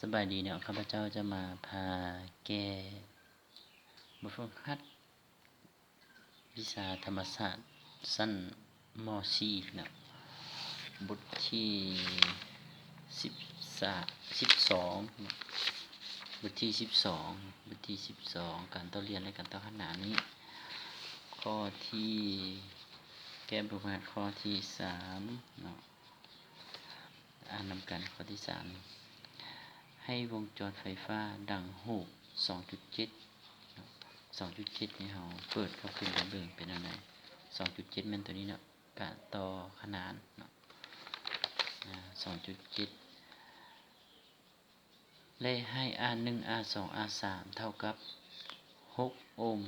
ສະບາຍດີເນາະ, ຂ້າພະເຈົ້າຈະມາພາແກ້ບົດຝຶກຫັດວິຊາທຳມະຊາດຊັ້ນ ມໍສີ່ເນາະ, ບົດທີສິບສາມ ສິບສອງເນາະ, ບົດທີສິບສອງ ບົດທີສິບສອງ ການຕໍ່ລຽນ ແລະ ການຕໍ່ຂະໜານນີ້ ຂໍ້ທີ່ ແກ້ບົດຝຶກຫັດຂໍ້ທີສາມເນາະ. ອ່ານນຳກັນ ຂໍ້ທີສາມ ໃຫ້ວົງຈອນໄຟຟ້າດັ່ງຮູບສອງຈຸດເຈັດເນາະ, ສອງຈຸດເຈັດນີ້ເຮົາເປີດເຂົ້າຂຶ້ນມາເບິ່ງເປັນແນວໃດ. ສອງຈຸດເຈັດແມ່ນໂຕນີ້ເນາະ, ການຕໍ່ຂະໜານເນາະ ອາ ສອງຈຸດເຈັດ ແລະ ໃຫ້ ອາໜຶ່ງ ອາສອງ ອາສາມ ເທົ່າກັບຫົກໂອມ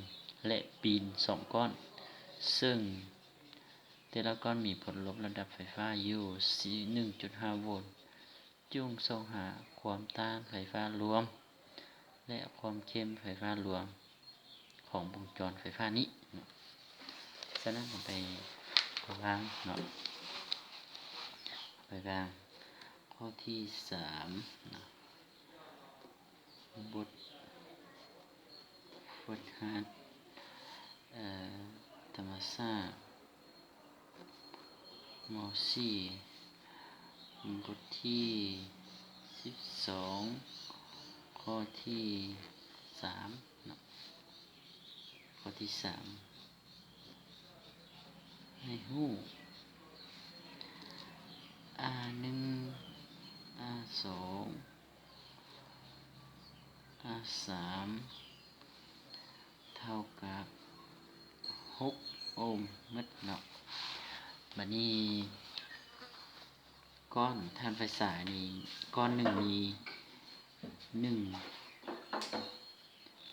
ແລະ ປີນສອງກ້ອນ, ເຊິ່ງແຕ່ລະກ້ອນມີຜົນລົບລະດັບໄຟຟ້າຢູ່ໜຶ່ງຈຸດຫ້າໂວນ. ຈົ່ງຊອກຫາຄວາມຕ້ານໄຟຟ້າລວມ ແລະ ຄວາມເຂັ້ມໄຟຟ້າລວມ ຂອງວົງຈອນໄຟຟ້ານີ້ເນາະ. ສະນັ້ນ ເຮົາໄປວາງເນາະ, ໄປວາງຂໍ້ທີສາມເນາະ, ບົດຝຶກຫັດ ເອີ ທຳມະຊາດ ມໍສີ່ ບົດທີສິບສອງ ຂໍ້ທີສາມເນາະ, ຂໍ້ທີສາມ ໃຫ້ຮູ້ ອາໜຶ່ງ ອາສອງ ອາສາມ ເທົ່າກັບຫົກໂອມໝົດເນາະ. ບາດນີ້ ກ້ອນຖ່ານໄຟສາຍນີ້ ກ້ອນໜຶ່ງມີໜຶ່ງ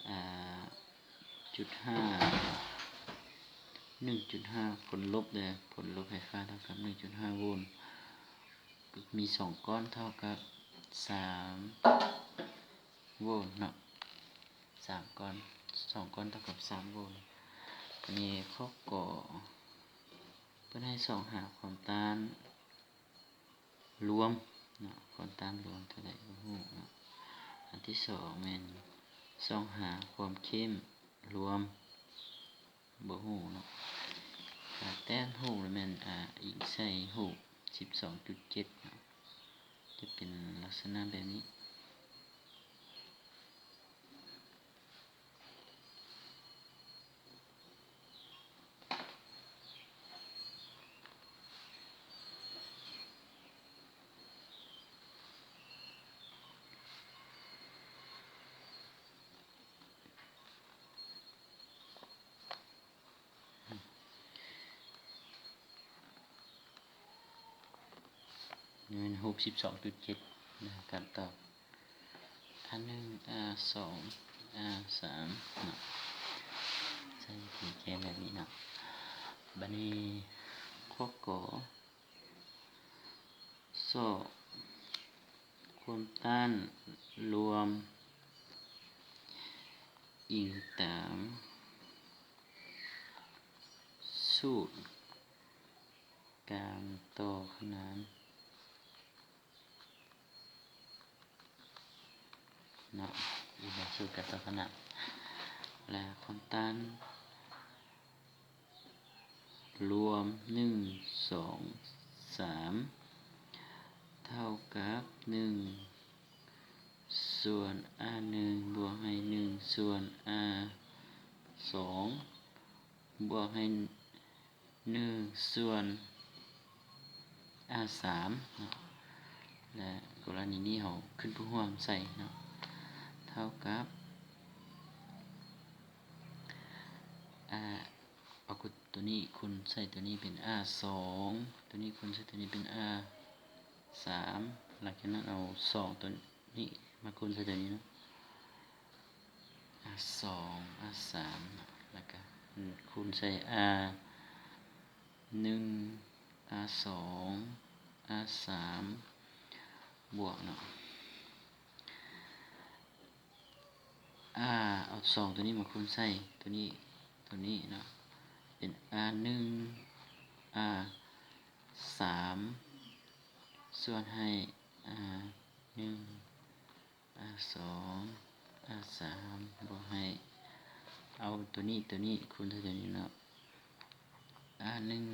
ອ່າ ຈຸດຫ້າ ໜຶ່ງຈຸດຫ້າ ຜົນລົບເດີ, ຜົນລົບໄຟຟ້າເທົ່າກັບໜຶ່ງຈຸດຫ້າໂວນ, ມີສອງກ້ອນເທົ່າກັບສາມໂວນເນາະ, ສາມກ້ອນ ສອງກ້ອນເທົ່າກັບສາມໂວນ. ບາດນີ້ຂໍ້ ກ ເພິ່ນໃຫ້ຊອກຫາຄວາມຕ້ານລວມເນາະ, ຄວາມຕ້ານລວມເທົ່າໃດບໍ່ຮູ້ເນາະ. ອັນທີສອງແມ່ນຊອກຫາຄວາມເຂັ້ມລວມ ບໍ່ຮູ້ເນາະ. ການແຕ້ມຮູບແມ່ນ ອາ ອີງໃສ່ຮູບສິບສອງຈຸດເຈັດເນາະ, ຈະເປັນລັກສະນະແບບນີ້. ແມ່ນຫົກສິບສອງຈຸດເຈັດນະ ການຕອບ ອາໜຶ່ງ ອາສອງ ອາສາມເນາະ, ໃຊ້ວິທີແກ້ແບບນີ້ເນາະ. ບາດນີ້ຂໍ້ ກ ຊອກຄວາມຕ້ານລວມ ອີງຕາມສູດການຕໍ່ຂະໜານເນາະ, ອີງຕາມສູດການຕໍ່ຂະໜານ ແລະ ຄວາມຕ້ານ ລວມ ໜຶ່ງ ສອງ ສາມ ເທົ່າກັບ ໜຶ່ງ ສ່ວນ ອາໜຶ່ງ ບວກໃຫ້ ໜຶ່ງ ສ່ວນ ອາສອງ ບວກໃຫ້ ໜຶ່ງ ສ່ວນ ອາສາມເນາະ, ແລະ ກໍລະນີນີ້ເຮົາຂຶ້ນຜູ້ຮ່ວມໃສ່ເນາະ ເທົ່າກັບ ອາ ເອົາໂຕນີ້ຄູນໃສ່ໂຕນີ້ເປັນ ອາສອງ ໂຕນີ້ຄູນໃສ່ໂຕນີ້ເປັນ ອາສາມ ຫຼັງຈາກນັ້ນເອົາສອງໂຕນີ້ມາຄູນໃສ່ໂຕນີ້ເນາະ ອາສອງ ອາສາມ ແລ້ວກະຄູນໃສ່ ອາໜຶ່ງ ອາສອງ ອາສາມ ບວກເນາະ ອາ ເອົາສອງໂຕນີ້ມາຄູນໃສ່ໂຕນີ້ ໂຕນີ້ເນາະ ເປັນ ອາໜຶ່ງ ອາສາມ ສ່ວນໃຫ້ ອາໜຶ່ງ ສອງ ອາ ສາມ ບວກໃຫ້ ເອົາໂຕນີ້ ໂຕນີ້ຄູນໃສ່ໂຕນີ້ເນາະ ອາ ໜຶ່ງ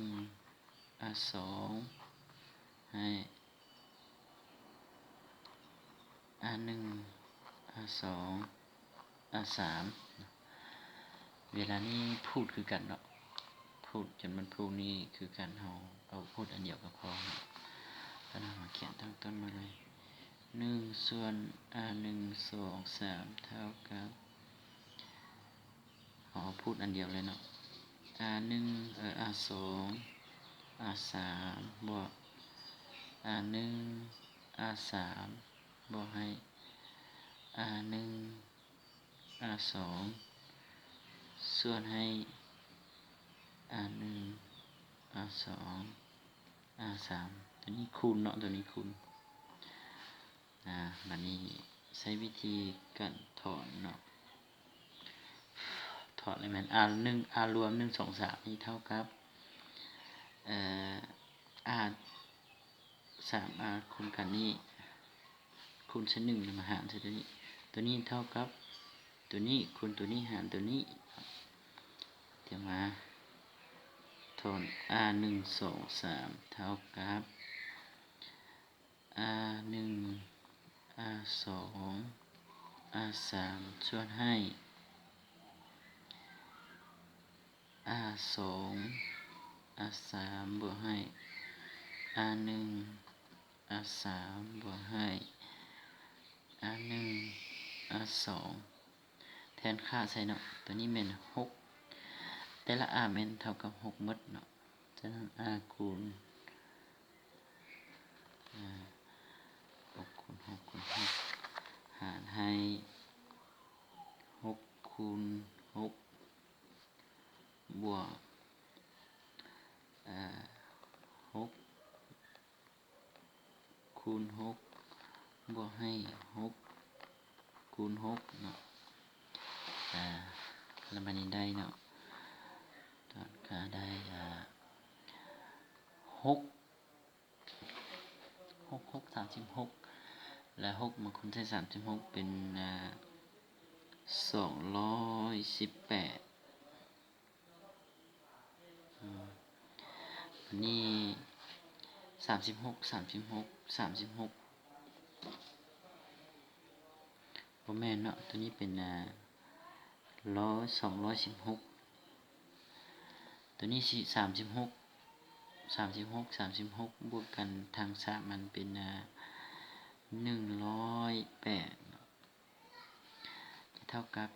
ອາ ສອງ ໃຫ້ ອາ ໜຶ່ງ ອາ ສອງ ອາ ສາມ. ເວລານີ້ພູດຄືກັນເນາະ ພູດຈົນມັນພູດນີ້ຄືກັນ ເຮົາເອົາພູດອັນດຽວກໍພໍເນາະ. ຕອນນັ້ນເຮົາຂຽນຕັ້ງຕົ້ນມາເລີຍ ໜຶ່ງສ່ວນ ອາ ໜຶ່ງ ສອງ ສາມ ເທົ່າກັບ ເຮົາເອົາພູດອັນດຽວເລີຍເນາະ ອາ ໜຶ່ງ ເອີ ອາ ສອງ ອາ ສາມ ບວກ ອາ ໜຶ່ງ ອາ ສາມ ບວກໃຫ້ ອາ ໜຶ່ງ ອາ ສອງ ສ່ວນໃຫ້ ອາ ໜຶ່ງ ອາ ສອງ ອາ ສາມ ໂຕນີ້ຄູນເນາະ ໂຕນີ້ຄູນ. ອາ ບາດນີ້ໃຊ້ວິທີການຖອນເນາະ ຖອນແລ້ວແມ່ນ ອາ ໜຶ່ງ ອາລວມ ໜຶ່ງ ສອງ ສາມ ນີ້ເທົ່າກັບ ເອີ ອາ ສາມ ອາ ຄູນກັນນີ້ ຄູນໃສ່ ໜຶ່ງ ແລ້ວມາຫານໃສ່ໂຕນີ້ ໂຕນີ້ເທົ່າກັບໂຕນີ້ຄູນໂຕນີ້ຫານໂຕນີ້ ຈະມາຖອນ ອາ ໜຶ່ງ ສອງ ສາມ ເທົ່າກັບ ອາ ໜຶ່ງ ອາ ສອງ ອາ ສາມ ສ່ວນໃຫ້ ອາ ສອງ ອາ ສາມ ບວກໃຫ້ ອາ ໜຶ່ງ ອາ ສາມ ບວກໃຫ້ ອາ ໜຶ່ງ ອາ ສອງ ແທນຄ່າໃສ່ເນາະ ໂຕນີ້ແມ່ນ ຫົກ ແຕ່ລະ ອາ ແມ່ນເທົ່າກັບ ຫົກ ໝົດເນາະ. ສະນັ້ນ ອາ ຄູນ ອາ ຫົກຄູນຫົກຄູນຫົກ ຫານໃຫ້ ຫົກຄູນຫົກ ບວກ ອາ ຫົກ ຄູນຫົກ ບວກໃຫ້ ຫົກຄູນຫົກ ເນາະ ອາ ແລ້ວບາດນີ້ໄດ້ເນາະ ຕອນກາໄດ້ ອາ ຫົກ ຫົກຫົກ ສາມສິບຫົກ ແລະ ຫົກມາຄູນໃສ່ ສາມສິບຫົກ ເປັນ ອາ ສອງຮ້ອຍສິບແປດ. ອືມ ອັນນີ້ ສາມສິບຫົກ ສາມສິບຫົກ ສາມສິບຫົກ ບໍ່ແມ່ນເນາະ ໂຕນີ້ເປັນ ອາ ຮ້ອຍ ສອງຮ້ອຍສິບຫົກ ໂຕນີ້ຊິ ສາມສິບຫົກ ສາມສິບຫົກ ສາມສິບຫົກ ບວກກັນທັງສາມ ມັນເປັນ ອາ ໜຶ່ງຮ້ອຍແປດ ຈະເທົ່າກັບ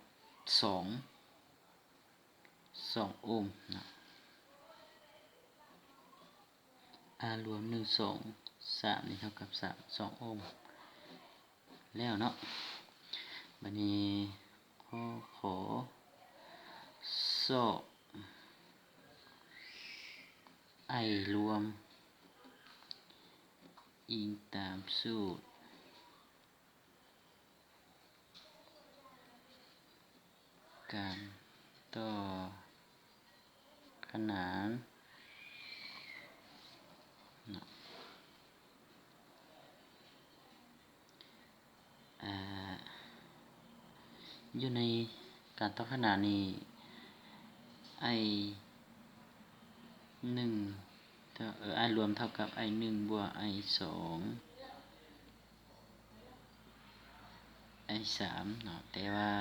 ສອງ ສອງໂອມເນາະ ອາລວມ ໜຶ່ງ ສອງ ສາມ ນີ້ເທົ່າກັບ ສາມ ສອງໂອມ ແລ້ວເນາະ. ບາດນີ້ ຂໍ້ ຂໍ ຊອກ ໄອລວມ ອີງຕາມສູດ ການຕໍ່ຂະໜານເນາະ ອາ ຢູ່ໃນການຕໍ່ຂະໜານນີ້ ໄອໜຶ່ງ ເອີ ໄອລວມເທົ່າກັບໄອໜຶ່ງບວກໄອສອງ ໄອສາມເນາະ ແຕ່ວ່າ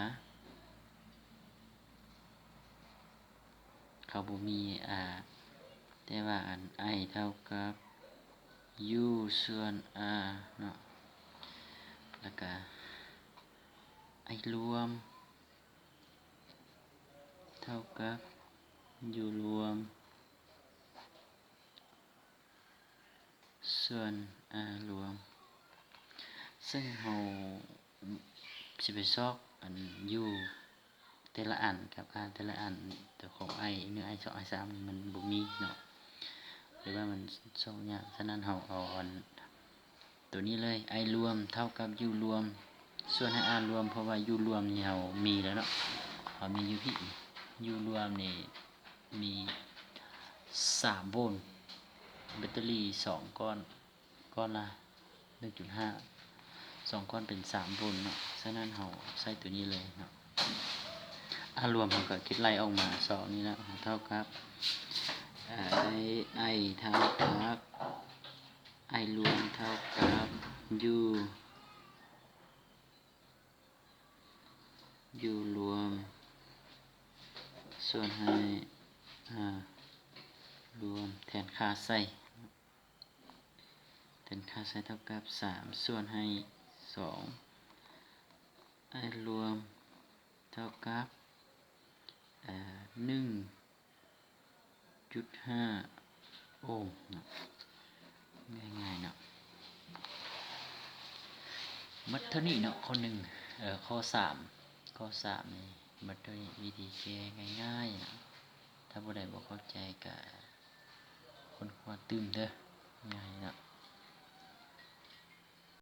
ເຂົາບໍ່ມີ ອາ ແຕ່ວ່າອັນໄອເທົ່າກັບຢູສ່ວນອາເນາະ ແລ້ວກະໄອລວມເທົ່າກັບຢູລວມ ສ່ວນອາລວມ ເຊິ່ງເຮົາຊິໄປຊອກອັນຢູແຕ່ລະອັນກັບອາແຕ່ລະອັນ ແຕ່ຂອງໄອໜຶ່ງ ໄອສອງ ໄອສາມ ມັນບໍ່ມີເນາະ ຫຼືວ່າມັນຊອກຍາກ. ສະນັ້ນເຮົາເອົາອັນ ໂຕນີ້ເລີຍ ໄອລວມເທົ່າກັບຢູລວມ ສ່ວນໃຫ້ອາລວມ ເພາະວ່າຢູລວມນີ້ເຮົາມີແລ້ວເນາະ ເຮົາມີຢູ່ພີ້ ຢູລວມນີ້ມີສາມໂວນ ແບັດເຕີຣີສອງກ້ອນ ກ້ອນລະໜຶ່ງຈຸດຫ້າ ສອງກ້ອນເປັນສາມໂວນເນາະ, ສະນັ້ນເຮົາໃສ່ຕົວນີ້ເລີຍເນາະ. ອາ ລວມເຮົາກໍຄິດໄລ່ອອກມາ ສອງນີ້ແຫຼະ ເທົ່າກັບ ອາ I ເທົ່າກັບ I ລວມເທົ່າກັບ U U ລວມ ສ່ວນໃຫ້ R ລວມ ແທນຄ່າໃສ່ ແທນຄ່າໃສ່ເທົ່າກັບສາມ ສ່ວນໃຫ້ສອງ I ລວມເທົ່າກັບ ເອີ ໜຶ່ງຈຸດຫ້າໂອມເນາະ. ງ່າຍໆເນາະ ໝົດເທົ່ານີ້ເນາະ ຂໍ້ໜຶ່ງ. ເອີ ຂໍ້ສາມ ຂໍ້ສາມນີ້ໝົດເທົ່ານີ້ ວິທີແກ້ງ່າຍໆເນາະ. ຖ້າຜູ້ໃດບໍ່ເຂົ້າໃຈກໍຄົ້ນຄວ້າຕື່ມເດີ ງ່າຍເນາະ.